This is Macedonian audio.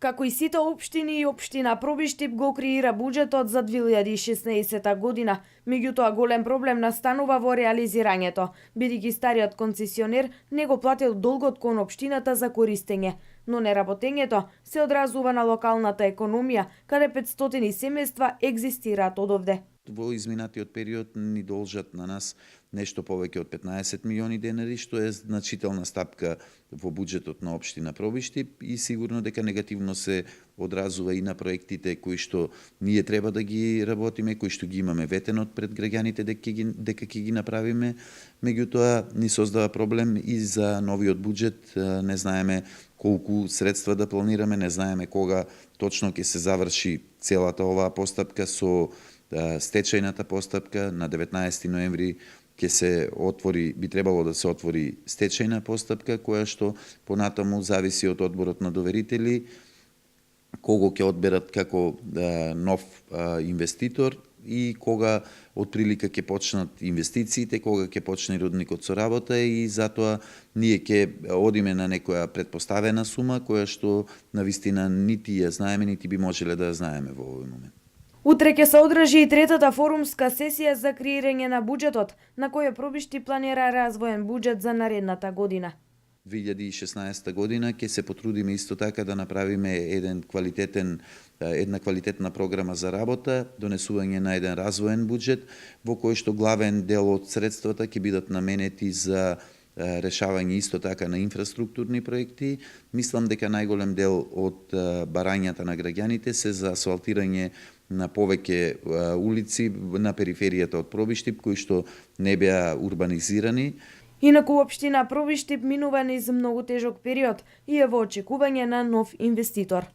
Како и сите општини и општина Пробиштип го креира буџетот за 2016 година, меѓутоа голем проблем настанува во реализирањето, бидејќи стариот концесионер не го платил долгот кон општината за користење, но неработењето се одразува на локалната економија, каде 500 семејства екзистираат одовде. Во изминатиот период ни должат на нас нешто повеќе од 15 милиони денари, што е значителна стапка во буџетот на општина Пробиштип и сигурно дека негативно се одразува и на проектите кои што ние треба да ги работиме, кои што ги имаме ветенот пред граѓаните дека ќе ги направиме. Меѓутоа ни создава проблем и за новиот буџет, не знаеме колку средства да планираме, не знаеме кога точно ќе се заврши целата оваа постапка со стечајната постапка. На 19 ноември ќе се отвори, би требало да се отвори стечајна постапка, која што понатаму зависи од одборот на доверители, кого ќе одберат како нов инвеститор и кога отприлика ќе почнат инвестициите, кога ќе почне рудникот со работа и затоа ние ќе одиме на некоја предпоставена сума која што навистина нити ја знаеме, нити би можеле да ја знаеме во овој момент. Утре ќе се одржи и третата форумска сесија за креирање на буџетот, на која Пробиштип планира развоен буџет за наредната година. 2016 година ќе се потрудиме исто така да направиме една квалитетна програма за работа, донесување на еден развоен буџет, во кој што главен дел од средствата ќе бидат наменети за решавање исто така на инфраструктурни проекти. Мислам дека најголем дел од барањата на граѓаните се за асфалтирање на повеќе улици на периферијата од Пробиштип, кои што не беа урбанизирани. Инаку општина Пробиштип минува низ многу тежок период и е во очекување на нов инвеститор.